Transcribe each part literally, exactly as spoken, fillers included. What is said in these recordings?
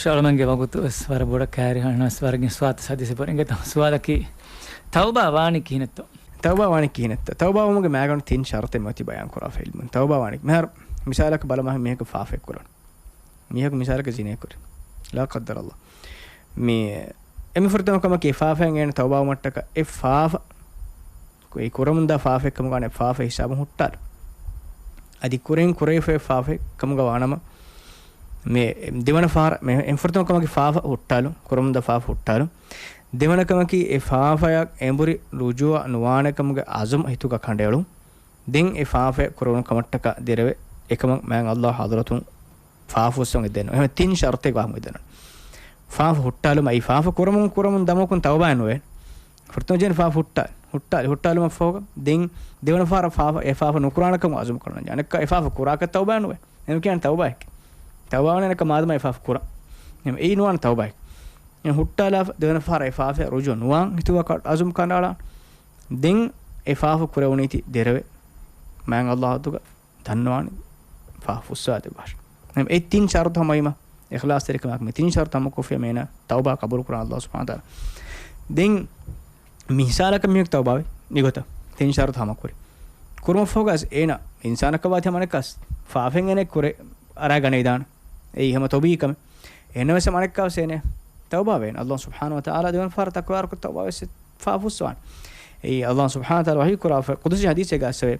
ޝަޅަމަންގެ ވަގުތު ވެސް ވަރަށް ބޮޑަށް ކައިރި ހަނަސް ވަރަށް ސުވާތަ ސަދިސި ބޮރެނގެ ތަ ސުވާލަކީ، ތައުބާ ވާނީ ކިހިނެއްތޯ؟ ތައުބާ ވާނީ ކިހިނެއްތޯ؟ ތައުބާ ވުމުގެ މައިގަނޑު ތިން ޝަރުތެއް މިއޮތީ ބަޔާން ކުރާފަ އިލްމުން. ތައުބާ ވާނީ މިހާރު މިސާލަކަށް ބަލަމާ މީހަކު ފާފައެއް ކުރަން. މީހަކު މިސާލަކަށް ޒިނޭ ކުރި. ލާ ޤައްދަރަ ﷲ. މި އެންމެ ފުރަތަމަ ކަމަކީ އެ ފާފައިން އޭނަ ތައުބާ ވުމަށްޓަކަ އެ ފާފަ އެ ކުރަމުންދާ ފާފައެއް ކަމުގަ ވާނެ ފާފަ ހިސާބުން ހުއްޓާލު. އަދި ކުރެން ކުރެވިފައި ފާފައެއް ކަމުގަ ވާނަމަ، މި ދެވަނަ ފާރ-، މި އެން ފުރަތަމަ ކަމަކީ ފާފަ ހުއްޓާލު، ކުރަމުންދާ ފާފަ ހުއްޓާލު. ދެވަނަ ކަމަކީ އެ ފާފަޔަށް އެނބުރި ރުޖޫޢަ ނުވާނެ ކަމުގެ އަޒުމް ހިތުގަ ކަނޑައެޅުން. ދެން އެ ފާފަ ކުރެވުނު ކަމަށްޓަކާ ދެރަވެ އެކަމަށް މާތް ﷲ ޙަޟްރަތުން ފާފަ ފުއްސަވަން އެދެން. އެހެން ތިން ޝަރުތެއް ވާހަކަ މި ދެން. ފާފަ ހުއްޓާލުމަށް އެއީ ފާފަ ކުރަމުން ކުރަމުން ދަމަކުން ތައުބާއެއް ނުވޭ. ފުރަތަމަ ޖެހެނީ ފާފަ ހުއްޓާ-، ހުއްޓާލި، ހުއްޓާލުމަށް ފަހުގަ ދެން ދެވަނަ ފަހަރަށް ފާފަ، އެ ފާފަ ނުކުރާނެ ކަމަށް އަޒުމް ކުރަން. އަނެއްކާ އެ ފާފަ ކުރާކަށް ތައުބާ ނުވޭ. އެހެން ކިޔާނެ ތައުބާއެކޭ. ތައުބާ ވަނީ އަނެއްކާ މާދަމާ އެ ފާފަ ކުރާ. އެހެން އެއީ ނުވާނެ ތައުބާއެކޭ. އެހެން ހުއްޓާލާފަ ދެވަނަ ފަހަރަށް އެ ފާފަޔަށް ރުޖޫޢަ ނުވާން ހިތުގަ ކަ-، އަޒުމް ކަނޑައަޅާ. ދެން އެ ފާފަ ކުރެވުނީތީ ދެރަވެ މާތް ﷲ އަތުގަ ދަންނަވާނެ ފާފަ ފުއްސަވާދެއްވާށި. އެ ތިން ޝަރުތު ހަމައިމަ، އިޚްލާޞްތެރިކަމާއެކު މި ތިން ޝަރުތު ހަމަކޮށްފި އޭނަ ތައުބާ ޤަބޫލުކުރާނެ ﷲ ސުބްޙާނަހޫ ވަތަޢާލާ. ދެން މި މިސާލަކަށް މީހަކު ތައުބާވި މިގޮތަށް ތިން ޝަރުތު ހަމަކުރި. ކުރުމަށްފަހުގަ އޭނަ އިންސާނަކަށް ވާތީ ހަމަ އަނެއްކާސް ފާފައިން އޭނަ ކުރެ އަރާ ގަނެވިދާނެ. އެއީ ހަމަ ޠަބީޢީ ކަމެއް. އެހެންނަމަވެސް އަނެއްކާވެސް އޭނަ ތައުބާވޭނެ. ﷲ ސުބްޙާނަހޫ ވަތަޢާލާ ދެވަނަ ފަހަރަށް ތަކުރާރުކޮށް ތައުބާވެސް ފާފަ ފުއްސަވާނެ. އެއީ ﷲ ސުބްޙާނަހޫ ވަތަޢާލާ ވަޙީ ކުރާ ޤުދުސީ ޙަދީޘެއްގަ އައިސްފަވޭ.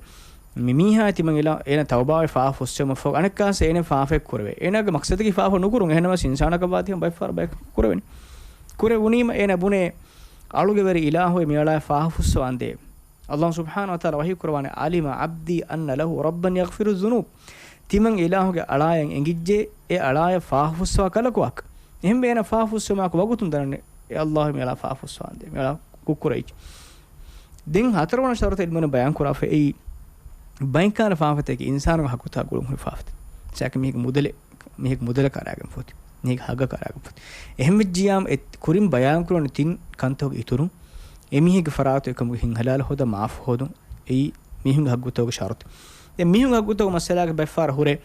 މި މީހާ ތިމަން އިލާ އޭނަ ތައުބާވެ ފާފަ ފުއްސެވުމަށްފަހު އަނެއްކާސް އޭނަ ފާފައެއް ކުރެވޭ. އޭނާގެ މަޤްޞަދަކީ ފާފަ ނުކުރުން. އެހެންނަމަވެސް އިންސާނަކަށް ވާތީ ހަމަ ބައެއް ފަހަރަށް ބަޔަކަށް ކުރެވެނީ. ކުރެވުނީމަ އޭނަ ބުނޭ އަޅުގެ ވެރި އިލާހު މި އަޅާ ފާފަ ފުއްސަވާނދޭ. ﷲ ސުބްޙާނަހޫ ވަތަޢާލާ ވަޙީ ކުރަވާނެ، "ޢަލިމަ ޢަބްދީ އަންނަ ލަހޫ ރައްބަން ޔަޣްފިރު ޛުނޫބް." ތިމަން އިލާހުގެ އަޅާޔަށް އެނގިއްޖެ، އެ އަޅާޔަށް ފާފަ ފުއްސަވާ ކަލަކު ވާކަށް. އެހެންވެ އޭނަ ފާފަ ފުއްސެވުމާއެކު ވަގުތުން ދަންނަވާނެ، އޭ ﷲ މި އަޅާ ފާފަ ފުއްސަވާނދޭ، މި އަޅާ ކުށްކުރައްވައި. ދެން ހަތަރުވަނަ ޝަރުޠު ޢިލްމުވެރިން ބަޔާން ކުރާފައި، އެއީ ބައެއްކާލަ ފާފަތަކެއް އިންސާނުގެ ހައްގުތައް ގުޅުން ހުރި ފާފަތައް. ސާކި މީހެއްގެ މުދަލެއް، މީހެއްގެ މުދަލަކަށް އަރާގެން ފޯތި. މީހެއްގެ ހައްގަކަށް އަރާގެން ފޯތި. އެހެންވެއްޖިޔާމަ އެ ކުރިން ބަޔާން ކުރެވުނު ތިން ކަންތަކުގެ އިތުރުން އެ މީހެއްގެ ފަރާތު އެކަމުގެ ހިތްހަލާލު ހޯދާ މާފު ހޯދުން އެއީ މީހުންގެ ހައްގުތަކުގެ ޝަރުޠު. ދެން މީހުންގެ ހައްގުތަކުގެ މައްސަލާގެ ބައެއްފަހަރަށް ހުރޭ،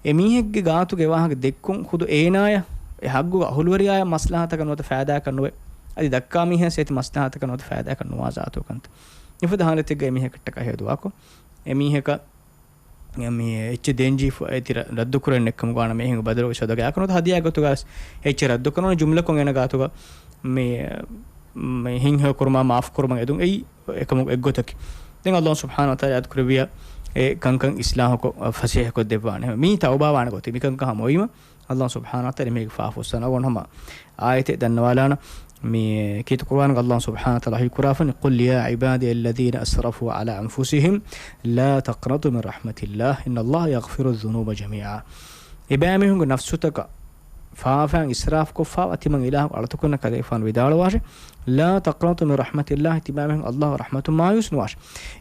އެ މީހެއްގެ ގާތުގެ ވާހަކަ ދެއްކުން ޚުދު އޭނާޔަށް އެ ހައްގުގެ އަހުލުވެރިޔާޔަށް މަސްލަހަތަކަށް ނުވަތަ ފައިދާއަކަށް ނުވެ، އަދި ދައްކާ މީހާޔަށް އެތި މަސްލަހަތަކަށް ނުވަތަ ފައިދާއަކަށް ނުވާ ޒާތު ކަންތައް. މިފަދަ ހާލަތެއްގައި މީހަކަށްޓަކާ ހެޔޮ ދުވާކޮށް، އެ މީހަކަށް މި އެއްޗެއް ދޭންޖީފު އެތި ރަ-، ރައްދުކުރެން އެއްކަމުގަ ވާނަމަ މީހެއްގެ ބަދަލުގެ ޞަދަގާ ކުރުނު ހަދިޔާ ގޮތުގަ އެއްޗެއް ރައްދުކުރުނު ޖުމްލަކޮށް އޭނަ ގާތުގަ މި، މި ހިތްހެޔޮކުރުމާ މާފުކުރުމަށް އެދުން އެއީ އެކަމު އެއްގޮތަކީ. ދެން ﷲ ސުބްޙާނަހޫ ވަތަޢާލާ އާދަ ކުރެއްވިޔާ އެ ކަންކަން އިޞްލާޙުކޮށް، ފަސޭހަކޮށް ދެއްވާނެ. މީ ތައުބާވާނެ ގޮތެއް. މިކަންކަން ހަމަ އޮތްމަ ﷲ ސުބްޙާނަހޫ ވަތަޢާލާ މީހެއްގެ ފާފަ ފުއްސަވާނެ. އަޅުގަނޑު ހަމަ އާޔަތެއް ދަންނަވާލާނަން. މި ކީރިތި ޤުރުއާނުގަ ﷲ ސުބްޙާނަހޫ ވަތަޢާލާ ވަޙީ ކުރާފަނި، "قل يا عبادي الذين أسرفوا على أنفسهم لا تقنطوا من رحمة الله إن الله يغفر الذنوب جميعا." އެބައިމީހުންގެ ނަފްސުތަކަށް ފާފައިން އިސްރާފުކޮށްފާވާ ތިމަން އިލާހުގެ އަޅުތަކުންނަށް ކަލޭގެފާނު ވިދާޅުވާށެ، "لا تقنطوا من رحمة الله." ތިބާމީހުން ﷲ ގެ ރަޙްމަތުން މާޔޫސް ނުވާށެ.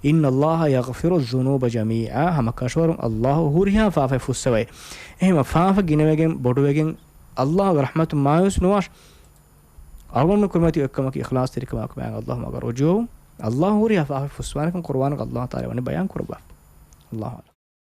"إن الله يغفر الذنوب جميعا." ހަމަކަށަވަރުން ﷲ ހުރިހާ ފާފައެއް ފުއްސަވައޭ. އެހެންވެ ފާފަ ގިނަވެގެން ބޮޑުވެގެން ﷲ ގެ ރަޙްމަތުން މާޔޫސް ނުވާށެ. އަޅުގަނޑު ކުރިމަތި އެއްކަމަކީ އިޚްލާޞްތެރިކަމާއެކު މާތް ﷲ މަގަށް ރުޖޫޢަވުން. ﷲ ހުރިހާ ފާފައެއް ފުއްސަވާނެކަން ޤުރުއާނުގަ ﷲ ތަޢާލާ ވަނީ ބަޔާން ކުރައްވާފަ. ﷲ އަޢްލަމް.